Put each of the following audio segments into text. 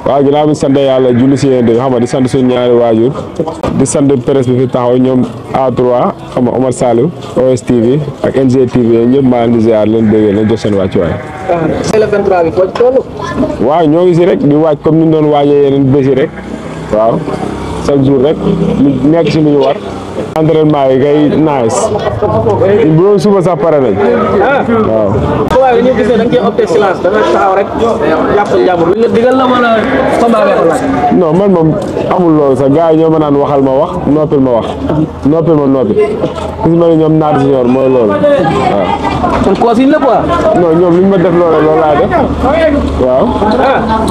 waaw ginnaaw bi sant yàlla julli si yéen xam nga di sant suñu ñaari waajur di sant presse bi fi taxaw ñoom A3 xam nga Omar Saliou OSTV ak NGTV ñëpp maa ngi di ziar leen déggee leen jox seen wàccuwaay. le 23 bi foo ci toll. waaw ñoo ngi si rek di waaj comme ni ñu doon waajee yeneen bési rek waaw chaque jour rek ñu nekk si lu ñu war. entraînement yi kay nice bu doon suba sax pare nañ waaw. waaw dañuy gis ne da nga cee opté silence da nga taxaw rek jàpp sa jàmbur luñ la digal la wala combat bee ko laaj. non man moom amul loolu sax gars yi ñoo ma naan waxal ma wax noppil ma wax noppil ma noppi gis ma ne ñoom naat si ñor mooy loolu waaw. kon consigne la quoi. non ñoom li ñu ma def loolu laa def waaw.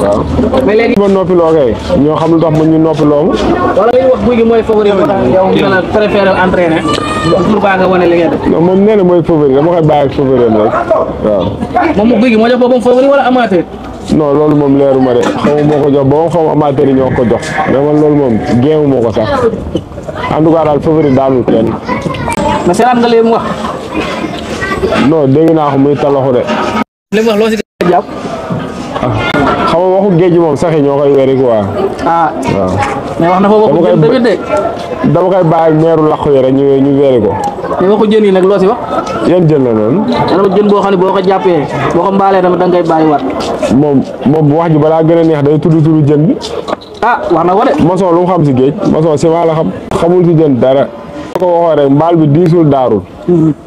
waaw mais léegi ma noppiloo kay ñoo xam lu tax ma ñu noppiloo ma. wala li wax Gouye Gui mooy favori moo tax yow nga préféré entraîner pour baa nga wane li ngeen def. non moom nee na mooy favori dama koy bàyyi ak favori am rek waaw. moom Gouye Gui moo jox boppam favori wala amateur. non loolu moom leeru ma de xaw ma moo ko jox ba xaw ma amateur yi ñoo ko jox mais man loolu moom géewu moo ko sax en tout cas daal favori daanul kenn. mais seetaan nga li mu wax. non dégg naa ko muy talaxu de. li mu wax loo si jàpp. xam nga waxu géej gi moom sax yi ñoo koy wéri quoi. ah waaw. mais wax na fa waxu jën tamit de. dama koy bàyyi ak meeru laqu yi rek ñu wéri ko. mais waxu jën yi nag loo si wax. yan jën la noonu. dana jën boo xam ne boo ko jàppee boo ko mbaalee tamit da nga koy bàyyiwaat. moom wax ji balaa gën a neex day tudd turu jën bi. ah wax na ko de. maçon lu mu xam si géej maçon ciment la xam. xamul si jën dara. ko waxoo rek mbaal bi diisul daarul.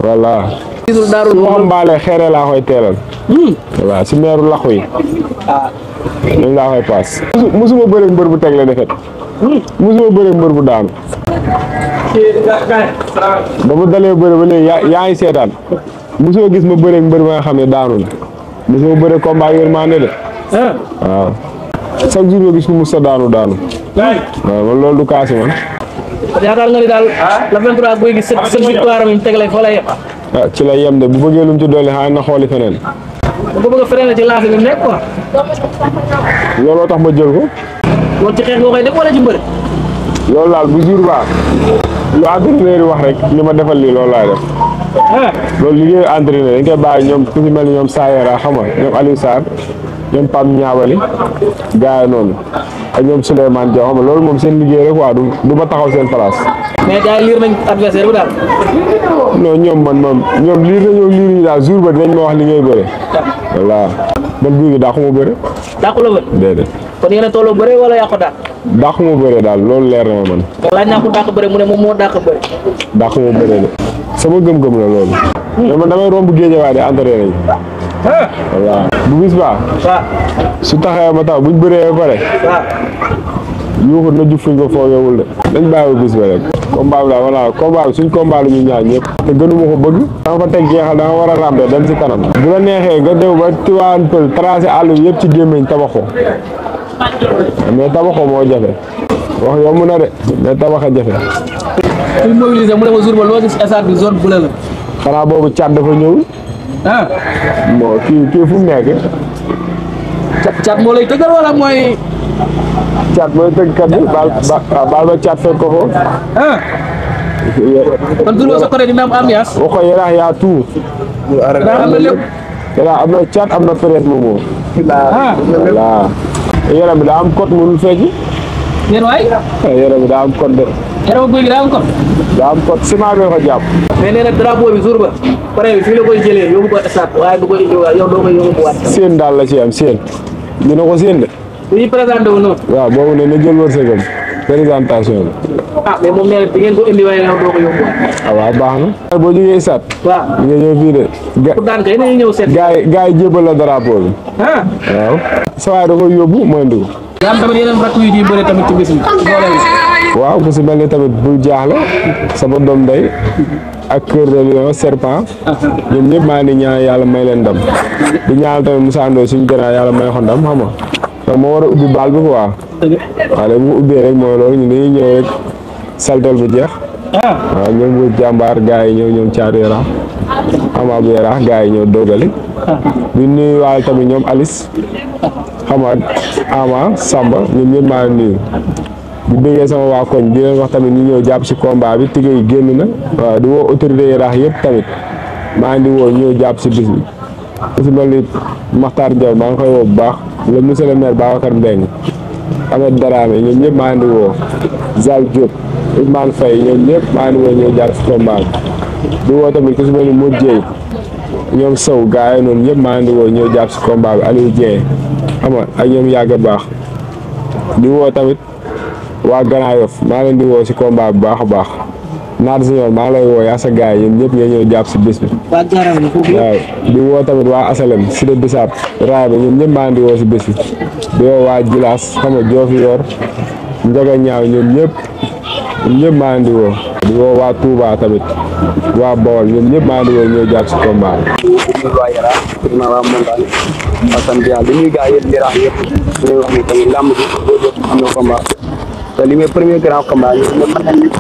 voilà. diisul daarul moo xam mbaalee xeere laa koy teelal. voilà si meeru laqu yi. ah. ñoom laa koy paas. musuma bëre mbër bu teg la defet. musuma bëre mbër bu daanu. ba mu dalee bëre ba léegi yaa ngi seetaan. musoo gis ma bëre mbër ba nga xam ne daanu la. musuma bëre combat yërmande de. waaw. chaque jour nga gis ko mos a daanu. waaw man loolu du kaasi man. yaakaar nga ni daal la 23 Gouye Gui seen victoire am yi teg lay fa lay yem. ah ci lay yem de bu bëggee lu mu ci dolli xanaa na xooli feneen. da ko bëgg a freiné ci lancé bi mu nekk quoi. looloo tax ma jël ko. loolu ci xeex nga koy def wala ci mbëri. loolu daal bu jour ba lu entraîneur yi wax rek li ma defal lii loolu laay def. loolu liggéeyu entraîneur dañ koy bàyyi ñoom ku ci mel ni ñoom Sayera xam nga ñoom Aliou Sarr ñoom Pam Ñaabali gars yi noonu ak ñoom Souleymane Diaw xam nga loolu moom seen liggéey rek waa du ma taxaw seen place. mais gars yi liir nañ adversaire bi daal. non ñoom ñoom liir ñu daal jour ba dinañ ma wax li ngay bëre. voilà man Gouye Gui dàqu ma bëre. dàqu la bëre. déedéet. kon yéen a tolloo bëre wala yaa ko dàq. dàqu ma bëre daal loolu leer na ma man. laaj naa ko dàq bëre mu ne moom moo dàq bëre. dàqu ma bëre de sama gëm-gëm la loolu. mais man damay romb géejewaay di entraîné yi. voilà bu bis baa. waaw. su taxee ma tax buñ bëree ba pare. waaw. yuuxut na jub fuñ ko foogewul de. dañ bàyyi bis ba rek. combat bi daal voilà combat bi suñ combat lu ñu ñaar ñëpp. te gënuma ko bëgg. da nga fa teg jeexal da nga war a ràmbe dem si kanam. bu la neexee nga dew ba Tivaouane Peulh tracé àll bi yëpp ci gémmiñ tabaxoo. mais tabaxoo moo jafe. wax yomb na de mais tabax a jafe. kuy mobiliser mu ne ma jour ba loo gis stade bi zone bleue la. xanaa boobu caat dafa ñëw. ah. bon kii fu mu nekk. caat moo lay tëggal wala mooy. caat mooy tëggkat bi baal ba caat fekk ko foofu. ah. kon jour ba sa côté dina am ambiance. wax ko Yarakh yaa tout. daa am na lépp. Yarakh am na caat am na presse moomu. ah. voilà. yaram bi daa am code mënul fecc. yéen waay. yaram bi daa am code de. yaram Gouye Gui daa am code. daa am code ciment bi ko jàpp. mais nee na drapeau bi jour ba pare bi fii la koy jëlee yóbbu ko stade waaye du ko indiwaat yow doo koy yóbbu waat. seen daal la ci am seen. dina ko seen de. bu ñuy présenté wu noonu. waaw boobu ne na jël wërsëgam présentation bi. ah mais moom nee na di ngeen ko indi waaye yow doo ko yóbbu waat. ah waaw baax na. boo jógee stade. waaw nga ñëw fii de. pour daan kay dañuy ñëw seet. gaa yi jébal la drapeau bi. ah. waaw. sa waay da koy yóbbu mooy ndu. yaa am tamit yeneen rakk yu di bëre tamit ci bis bi. waaw ku si mel ni tamit bul jaaxle sama doom day ak Cœur de Lion serpent ñoom ñëpp maa ngi ñaan yàlla may leen ndam di ñaan tamit Moussa Ndoye suñu gënaa yàlla may ko ndam xam nga donc moo war a ubbi baal bi quoi waaw léegi mu ubbee rek mooy loolu ñu dañuy ñëw rek saltel bu jeex waaw ñoom bu jàmbaar gars yi ñëw ñoom caatu Yarakh ama bu Yarakh gars yi ñëw dogali di nuyu waale tamit ñoom Alice xam nga ama Samba ñoom ñëpp maa ngi nuyu di bëggee sama waa koñ di leen wax tamit ñu ñëw jàpp si combat bi tigé yi génn na waaw di woo autorité Yarakh yëpp tamit maa ngi di woo ñëw jàpp si bis bi ku si mel ni Makhtar Diaw maa ngi koy woo bu baax le monsieur le maire Babacar Mbengue Ahmed Darame ñoom ñëpp maa ngi woo Zal Diop Ousmane Faye ñoom ñëpp maa ngi woo ñëw jàpp si combat bi di woo tamit ku si mel ni Modou Dieye ñoom Sow gars yi noonu ñëpp maa ngi woo ñëw jàpp si combat bi Aliou Dieng xam nga ak ñoom yàgg baax di woo tamit waa Grand Yoff maa leen di woo si combat bu baax a baax Naar Junior maa lay woo yaa sa gars yi ñëpp ñoo ñëw jàpp si bés bi. waaw di woo tamit waa Asalem Cité Bissap raay ba ñoom ñëpp maa ngi di woo si bés bi di woo waa Jilaas xam nga Diofior Njaga Ñaaw ñoom ñëpp maa ngi di woo. di woo waa Touba tamit waa Bawol ñoom ñëpp maa ngi di woo ñëw jàpp si combat bi. waa Yarakh waa Montagne waa sant yàlla di nuyu gars yëpp Yarakh yëpp di wax ni tamit làmb bi Boye Diop am na combat te li mooy premier grand combat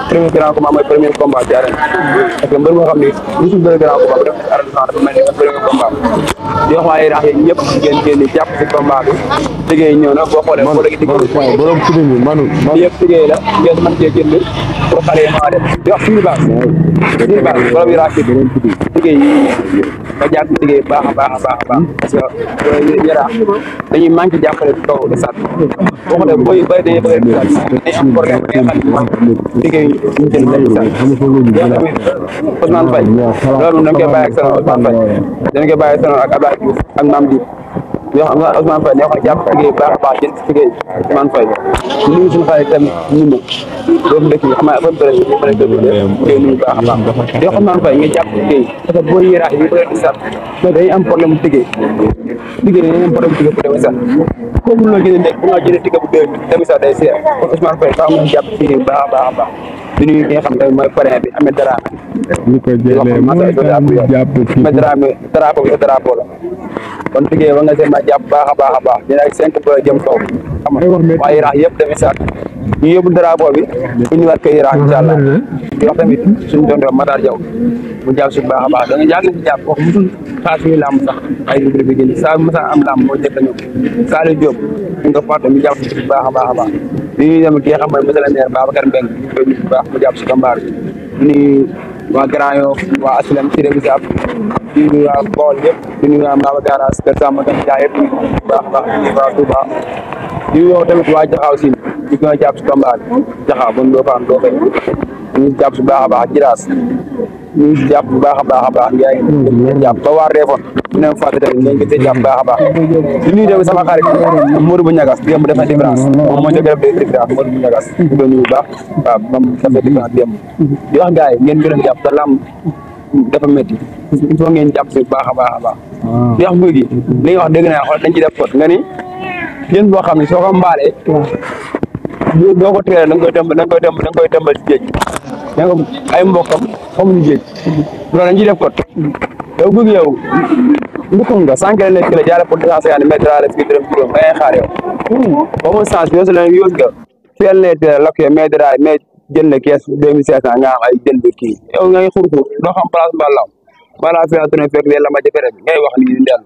premier grand combat mooy premier combat ci arène parce que mbër moo xam ni musul bëre grand combat bu def ci arène dafa mel ni premier combat di wax waa Yarakh yi ñëpp ngeen jàpp si combat bi liggéey ñëw na boo xoolee boo léegi digg borom tudd bi manu yëpp liggéey la ngeen mën cee jënd pour xale yi maa def di wax suñu baax borom Yarakh yi liggéey yi ba jàpp liggéey baax a baax parce que Yarakh dañuy manqué jàppale ci kaw de sat boo xoolee booy bëri dañuy bëri di sat am problème day xam liggéey ñu jël benn sat Ousmane Faye loolu dañ koy bàyyi ak Ousmane Faye dañ koy bàyyi ak Abdoulaye Diouf ak Mame Diouf yoo xam nga Ousmane Faye ñoo ko jàpp liggéey baax a baax jël ci liggéey Ousmane Faye nuyu suñu xarit tamit ñu ma doomu dëkk yi xam nga ba bëri ñu mën a dëgg liggéey nuyu baax a baax yoo xam Ousmane Faye nga jàpp liggéey parce que boo Yarakh yi bëri di sat mais dañuy am problème liggéey dañuy am problème liggéey pour dem sat comme loo jëlee nekk bu nga jëlee ticket bu dem sat day seer kon Ousmane Faye faa mu jàpp liggéey baax a baax a baax di nuyu ki nga xam ne mooy parrain bi Ahmed Darame ñu ko jëlee mooy jàpp ci Ahmed Darame drapeau bi drapeau la kon liggéey ba nga seen ma jàpp baax a baax dina ak 5 ba jëm kaw xam nga waa Yarakh yëpp demee saat ñu yóbbu drapeau bi indiwaat ko Yarakh incha allah di wax tamit suñu doon Matar Diaw mu jàpp si baax a baax danga yàgg si jàpp wax musul xaar suñu làmb sax ay rubrique bi génn saa masa am làmb moo njëkk a ñëw Saliou Diop ñu nga fàtte mu jàpp si baax a baax di ñuy dem ki nga xam mooy monsieur le maire Babacar Mbengue ñu koy bu baax mu jàpp si combat bi di nuyu waa Grand Yoff waa Aslem Cité Bissap di nuyu waa Bawol yëpp di nuyu waa Mbaba Garage Kër Samba tamit gaa yëpp bu baax a baax di nuyu waa Touba di nuyu tamit waa Jaxaaw Siin ñu gën a jàpp si combat bi Jaxaaw bon doo fa am doo fay ñu jàpp si baax a baax Jiraas ñu jàpp bu baax a baax ngeen jàpp ba waa Réfone ñu ne fàtte tamit ngeen gën a jàpp baax a baax di nuyu tamit sama xarit Modou bu Ñagas démb def na différence moom moo njëkk a def différence Modou bu Ñagas ñu koy nuyu bu baax waaw moom def na différence démb di wax gars yi ngeen gën a jàpp te lamb dafa métti il faut ngeen jàpp si baax a baax di wax guy gi li nga wax dégg naa xool dañ ci def pot nga ni yéen boo xam ne soo ko mbaalee doo ko teelee da nga koy tëmbal ci géej da nga ay mbokkam xamuñu géej loolu dañ ciy def kot yow guy gi yow ndukkum nga sànq la nekk la jaaree pour 250 mètres la fi dërëm juróom da ngay xaar yow ba mu sens yoo leen yóos nga fiyal ne lakk yow mais dara mais jël na kees 2500 nga am ay jël bi kii yow ngay xur doo xam place mbalaw balaa fi tourné fekk leen la ma jëfere bi ngay wax ni ñu dellu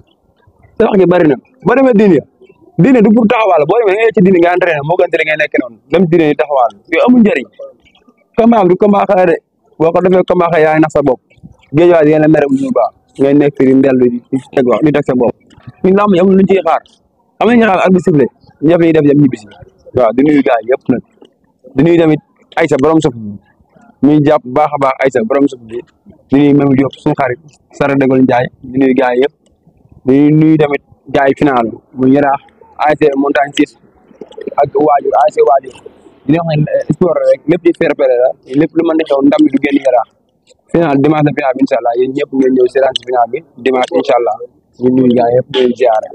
te wax gi bari na boo demee diine du pour taxawal boo demee nga ci diine nga entraîné moo gën te ngay nekk noonu dem diine ni taxawal yow amul njëriñ combat du combat xale de boo ko defee combat xale yaa ngi nax sa bopp géej waay yéen a mere bu ñu baax ngay nekk fi di ndellu di teg wax di teg sa bopp ñun lamb amul luñ ciy xaar xam nga ñu xaar arbitre sifflé ñëpp ñuy def yam ñibbisi waaw di nuyu gars yëpp nag di nuyu tamit Aïssa borom suuf bi ñuy jàpp baax a baax Aïssa borom suuf bi di nuyu Mame Diop suñu xarit Sara Dégol Ndiaye di nuyu gars yëpp di nuyu tamit gars yi final mu Yarakh ASC Montagne 6 ak waajur ASC waajur di wax ne sport rek lépp di fair play la lépp lu mën a xew ndam bi du génn Yarakh final dimanche la final bi incha allah yéen ñëpp ngeen ñëw si final bi dimanche incha allah ñu nuyu gars yëpp di leen ziare